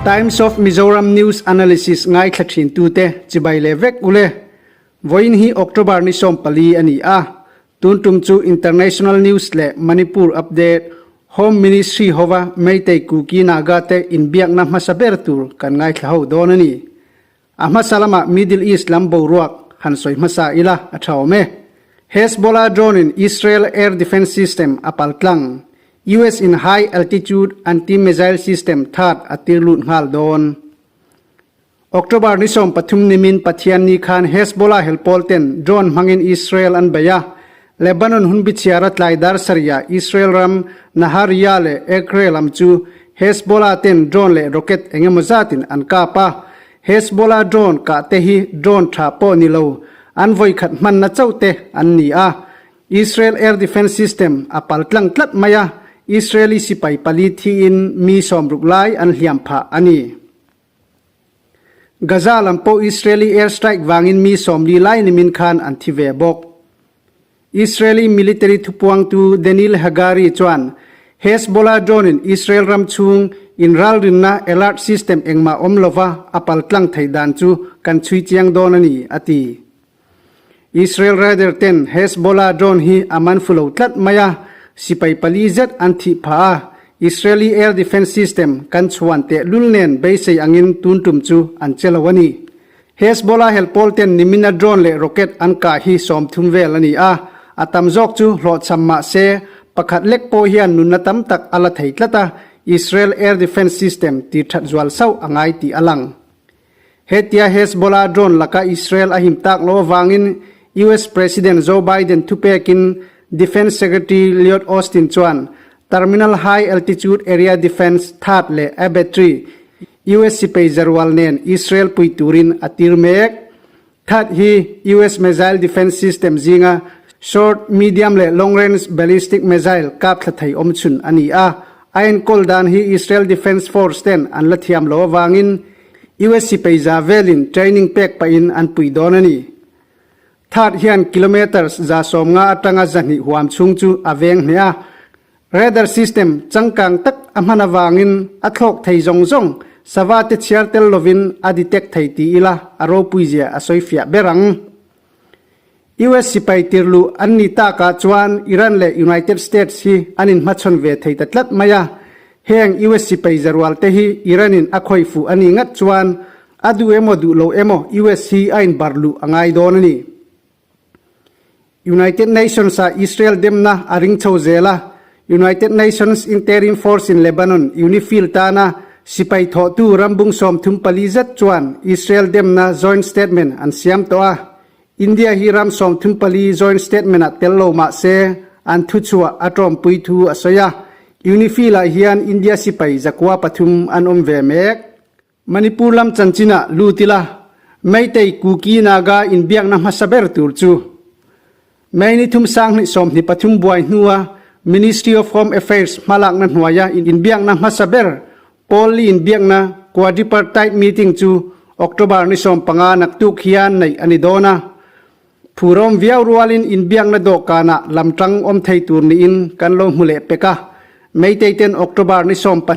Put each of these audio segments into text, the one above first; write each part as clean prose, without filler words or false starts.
Times of Mizoram News Analysis ngaithla thin tute chibai leh vek ule. Vawiin hi October ni 14 a ni a, tun tum chu International News leh Manipur Update, Home Ministry hova Meitei Kuki Naga te inbiakna hmasa ber tur kan ngaithla ho dawn a ni. A hmasa lamah Middle East lam boruak han sawi hmasa ila a tha awm e. Hezbollah drone in Israel air defence system a pal tlang. US in high altitude anti-missile system that a tir lut nghal dawn. October ni 13 nimin Pathianni khan Hezbollah helpawl ten drone hmangin Israel an bei a. Lebanon hun bichhiara tlai dar sarihah Israel ram Nahariya leh Acre lam chu Hezbollah ten drone leh rocket eng emaw zatin an kap a. Hezbollah drone kah te hi drone tha pawh ni lo, an vawikhat hmanna chauh te an ni a. Israel air defence system a pal tlang tlat mai a, Israeli sipai pali thiin mi 60 lai an hliam phah a ni. Gaza lam pawh Israeli air strike vangin mi 40 lai nimin khan an thi ve bawk. Israeli military thupuangtu Daniel Hagari chuan Hezbollah drone in Israel ram chhung inralrinna alert system engmah awm lova a pal tlang theih dan chu kan chhui chiang dawn a ni, a ti. Israel radar ten Hezbollah drone hi a man fu lo tlat mai a, sipai pali zet an thih phah a, Israeli air defence system kan chhuan tehlul nen beisei angin tun tum chu an che lo a ni. Hezbollah helpawl ten nimina drone leh rocket an kah hi 30 vel a ni a, a tam zawk chu hlawhchham mah se pakhat lek pawh hian nunna tam tak a la thei tlat a, Israel air defence system ti that zual sauh a ngai tih a lang. Hetia Hezbollah drone laka Israel a him tak loh avangin US President Joe Biden thupekin Defence Secretary Lloyd Austin chuan Terminal High Altitude Area Defence, THAAD, leh a battery US sipai zarual nen Israel pui turin a tir mek. THAAD hi US missile defence system zinga short, medium leh long range ballistic missile kap thla thei awm chhun a ni a. A enkawl dan hi Israel Defence Force ten an la thiam lo avangin US sipai za velin training pek pahin an pui dawn a ni. THAAD hian kilometres 150 atanga 200 huam chhung chu a veng hneh a. Radar system changkang tak a hman avangin a thlawk thei zawng zawng, sava te chhiar tel lovin a detect thei ti ila a ropui zia a sawi fiah ber ang. US sipai tirluh an ni takah chuan Iran leh United States hi an inhmachhawn ve thei ta tlat mai a. Heng US sipai zarual te hi Iran in a khawih fuh a nih ngat chuan a duh emaw duh lo emaw US hi a inbarluh a ngai dawn a ni. United Nations ah Israel demna a ring chho zel a, United Nations Interim Force in Lebanon, UNIFIL, tana sipai thawhtu rambung 34 zet chuan Israel demna joint statement an siam tawh a. India hi ram 34 joint statement ah tel lo mah se an thuchhuah a tawmpui thu a sawi a. UNIFIL ah hian India sipai 103 an awm ve mek. Manipur lam chanchinah lut ila, Meitei Kuki Naga inbiakna hmasa ber tur chu May ni thum 2023 buai hnua Ministry of Home Affairs hmalakna hnuaia inbiakna hmasa ber pawl li inbiakna Quadripartite Meeting chu October ni 15 naktuk hian neih a ni dawn a. Phurawm viau rualin inbiakna dawhkanah lamtang awm thei tur niin kan lo hmu leh pek a. Meitei ten October ni 12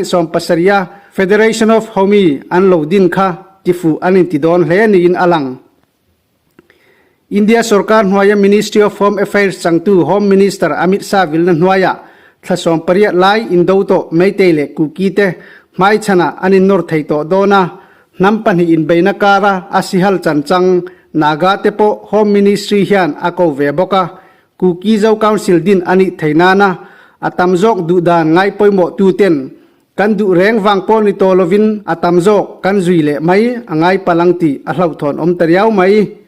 2017 a Federation of Homi an lo din kha tifuh an inti dawn hle niin a lang. India sorkar hnuaia Ministry of Home Affairs changtu Home Minister Amit Shah vilna hnuaiah thla 18 lai indo tawh Meitei leh Kuki te hmaichhanah an innawr thei tawh dawn a, Hnam pahnih inbeihna kara a sihal chanchang Naga te pawh Home Ministry hian a ko ve bawk a, Kuki Zo Council din a nih thei nana a tam zawk duh dan ngai pawimawh tu ten kan duh reng vang pawh ni tawh lovin a tam zawk kan zui leh mai a ngai palang tih a hlauhthawn awm ta riau mai.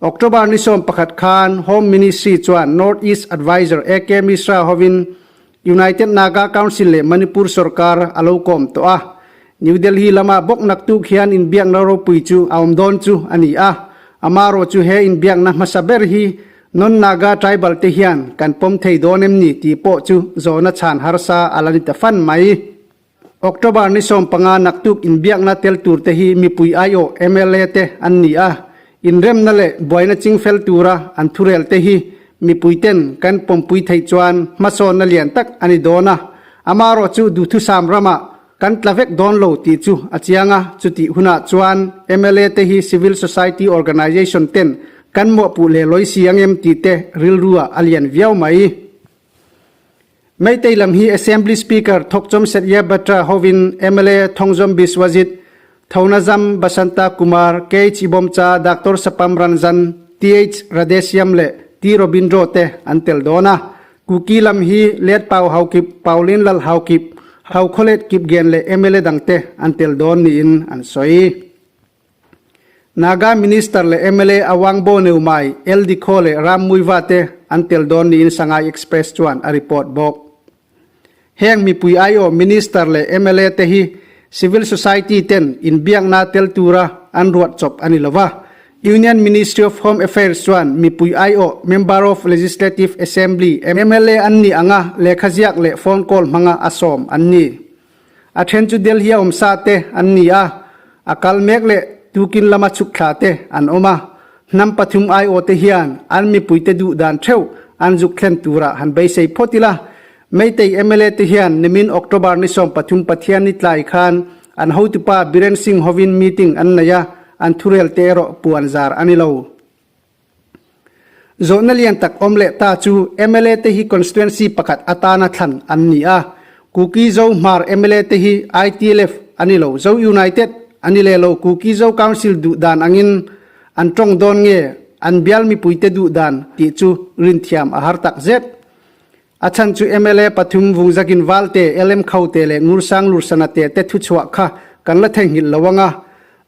October ni 11 khan Home Ministry chuan North East Adviser AK Mishra hovin United Naga Council leh Manipur sorkar a lo kawm tawh a. New Delhi lama bawk naktuk hian inbiakna ropui chu a awm dawn chu a ni a. Amarawh chu he inbiakna hmasa ber hi non-Naga tribal te hian kan pawm thei dawn em ni tih pawh chu zawhna chhan harsa a la ni ta fan mai. October ni 15 naktuk inbiakna tel tur te hi mipui aiawh mla te an ni a. Inremna leh buaina chingfel tura an thurel te hi mipuiten kan pawmpui theih chuan hmasawnna lian tak a ni dawn a, amarawh chu duhthusam ramah kan tla vek dawn lo tih chu a chiang a, chutih hunah chuan mla te hi civil society organisation ten kan mawhpuh leh lawi si ang em tih te rilru ah a lian viau mai. Meitei lam hi Assembly Speaker Thokchom Satya Batra hovin mla Thongjom Biswajit, Thonazam Basanta Kumar, KH Ibomcha, Doctor Sapam Ranjan, TH Radheshyam leh T Robindro te an tel dawn a. Kuki lam hi Letpau Haokip, Pauline Lal Haokip, Haokholet Kipgen leh mla dangte an tel dawn niin an sawi. Naga Minister leh mla Awangbo Neumai, LD Khaw leh Ram Muiva te an tel dawn niin Sangai Express chuan a report bawk. Heng mipui aiawh Minister leh mla te hi Civil Society ten inbiakna tel tura an ruat chawp a ni lova. Union Ministry of Home Affairs chuan mipui aiawh Member of Legislative Assembly, mla, an nih anga lehkha ziak leh phone call hmanga a sawm an ni. A then chu Delhi a awm sa te an ni a, a kal mek leh tukin lama chhuk thla te an awm a. Hnam pathum aiawh te hian an mipuite duh dan theuh an zuk thlen turah han beisei phawt ila. Meitei mla te hian nimin October ni 13 Pathianni tlai khan an hotupa Biren Singh hovin meeting an nei a, an thurel te erawh puan zar a ni lo. Zawhna lian tak awm leh ta chu mla te hi constituency pakhat atana thlan an ni a, Kuki Zo Hmar mla te hi ITLF a ni lo, Zo United a ni leh lo, Kuki Zo Council duh dan angin an tawng dawn nge an bial mipuite duh dan tih chu rinthiam a har tak zet. A chhan chu mla pathum Vungzakin Valte, LM Khaute leh Ngursang Lursana te te thuchhuah kha kan la theihnghilh lo ang a,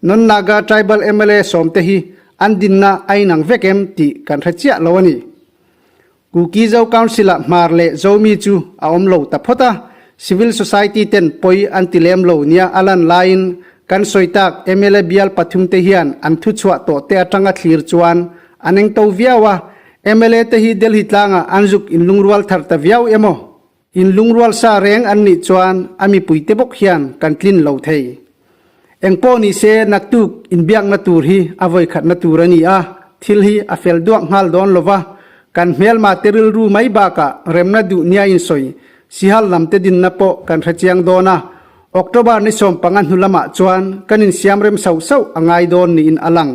Non Naga Tribal mla sawmte hi an dinna a inang vek em tih kan hre chiah lo a ni. Kuki Zo Council-ah Hmar leh Zomi chu a awm lo ta phawt a, Civil Society ten pawi an ti lem lo nia a lan laiin kan sawi tak mla bial pathumte hian an thuchhuah tawhte atanga thlir chuan an engto viau a, Mla te hi Delhi tlangah an zuk inlungrual thar ta viau emaw? Inlungrual sa reng an nih chuan a mipuite bawk hian kan tlin lo thei. Engpawh ni se naktuk inbiakna tur hi a vawikhatna tur a ni a, thil hi a fel duak nghal dawn lova, kan hmelma te rilru mai bakah remna duh nia insawi sihal lam te dinna pawh kan hrechiang dawn a, October ni 15 hnu lamah chuan kan insiamrem sauh sauh a ngai dawn niin a lang.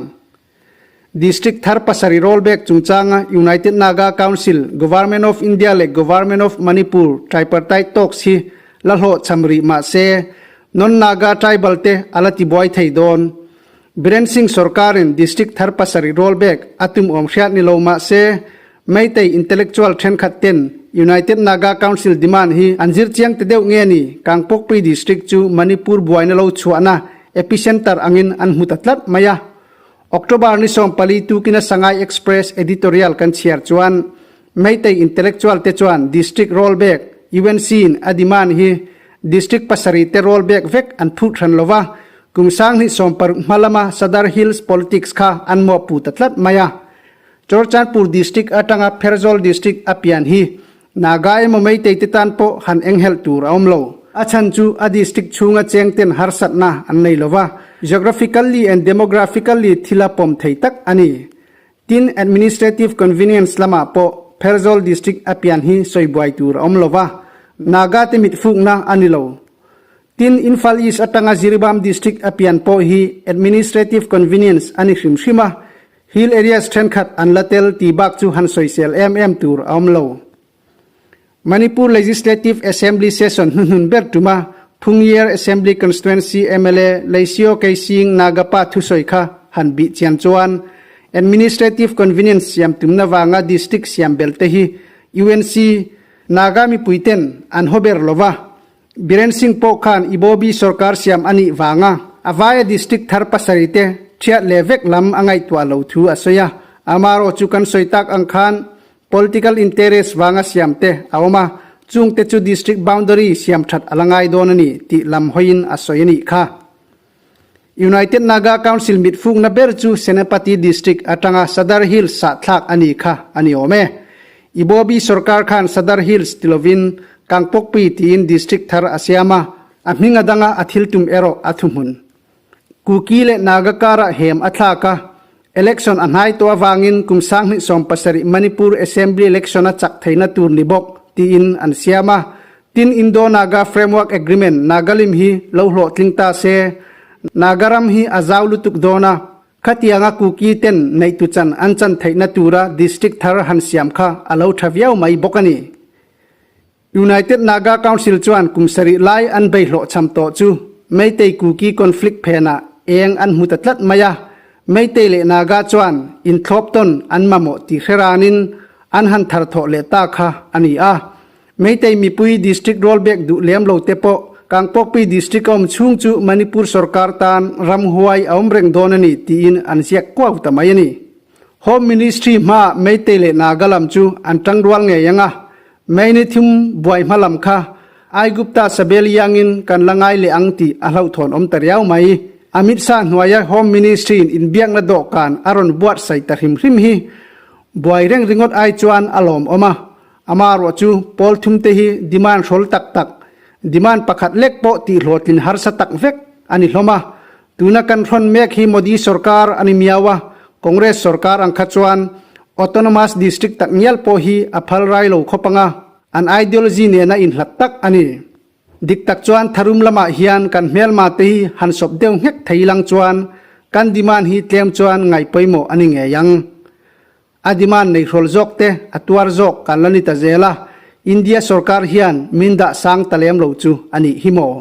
District thar pasarih rollback chungchanga United Naga Council, Government of India leh Government of Manipur tripartite talks hi la hlawhchham rih mah se, non-Naga tribal te a la tibuai thei dawn. Biren Singh sorkarin district thar pasarih rollback a tum awm hriat ni lo mah se, Meitei intellectual thenkhat ten United Naga Council demand hi an zir chiang ta deuh nge ni, Kangpokpui district chu Manipur buaina lo chhuahna epicenter angin an hmu ta tlat mai a. October ni 14 tukina Sangai Express editorial kan chhiar chuan Meitei intellectual te chuan district rollback UNC in a demand hi district pasarih te rollback vek an phut hran lova, kum 2016 hma lama Sadar Hills politics kha an mawhpu ta tlat mai a. Churachandpur district atanga Pherzawl district a pian hi Naga emaw Meitei te tan pawh han enghelh tur a awm lo. A chhan chu a district chhunga cheng ten harsatna an nei lova, geographically and demographically thila pawm thei tak a ni. Tin, administrative convenience lamah pawh Pherzawl district a pian hi sawi buai tur a awm lova, Naga te mitfukna a ni lo. Tin, Imphal East atanga Jiribam district a pian pawh hi administrative convenience a ni hrim hrim a, Hill areas thenkhat an la tel tih bak chu han sawisel em em tur a awm lo. Manipur Legislative Assembly session hnuhnun ber tuma Phungyer Assembly Constituency mla Leisio Keising Nagapa thusawi kha han bih chian chuan Administrative Convenience siam tumna vanga district siam bel te hi UNC Naga mipuiten an haw ber lova Biren Singh pawh khan Ibobi sorkar siam a nih vanga a vaia district thar pasarih te thiat leh vek lam a ngaihtuah lo thu a sawi a. Amarawh chu kan sawi tak ang khan political interest vanga siam te a awm a, chung te chu district boundary siam that a la ngai dawn a ni tih lam hawiin a sawi a nih kha. United Naga Council mitfukna ber chu Senapati District atanga Sadar Hills sahthlak a ni kha a ni awm e. Ibobi sorkar khan Sadar Hills ti lovin Kangpokpui tiin district thar a siam a, a hming a danga a thil tum erawh a thuhmun. Kuki leh Naga karah hem a thlak a. Election a hnai tawh avangin kum 2017 Manipur Assembly Election a chak theihna tur ni bawk tiin an siam a. Tin, Indo-Naga Framework Agreement, Nagalim, hi lo hlawhtling ta se, Naga ram hi a zau lutuk dawn a, khatianga Kuki ten neihtu chan an chan theihna tura district thar han siam kha a lo tha viau mai bawk a ni. United Naga Council chuan kum sarih lai an bei hlawhchham tawh chu Meitei Kuki conflict phenah eng an hmu ta tlat mai a, Meitei leh Naga chuan inthlawp tawn an mamawh tih hre ranin an han thar thawh leh ta kha a ni a. Meitei mipui district rollback duh lem lo te pawh Kangpokpi district a awm chhung chu Manipur sorkar tan ramhuai a awm reng dawn a ni tiin an ziak kuau ta mai a ni. Home Ministry hmaah Meitei leh Naga lam chu an tangrual ngei ang a, Mei ni thum buai hma lam kha Aigupta Sabel iangin kan la ngai leh ang tih a hlauhthawn awm ta riau mai. Amit Shah hnuaia Home Ministry-in inbiakna dawhkan a rawn buatsaih ta hrim hrim hi buai reng ringawt ai chuan a lawmawm a. Amaherawh chu pawl thumte hi demand hrawl tak tak, demand pakhat lek pawh tihhlawhtlin harsa tak vek a ni hlawm a. Tuna kan hrawn mek hi Modi sorkar a ni miau a, Congress sorkar ang kha chuan Autonomous District tak ngial pawh hi a phal rai lo khawp ang a, an ideology nena inhlat tak a ni. Dik tak chuan tharum lamah hian kan hmelma te hi han sawp deuh nghek thei lang chuan kan demand hi tlem chuan ngaih pawimawh a ni ngei ang. A demand nei hrawl zawk te a tuar zawk kan la ni ta zel a, India sorkar hian min dah sang ta lem lo chu a nih hi maw?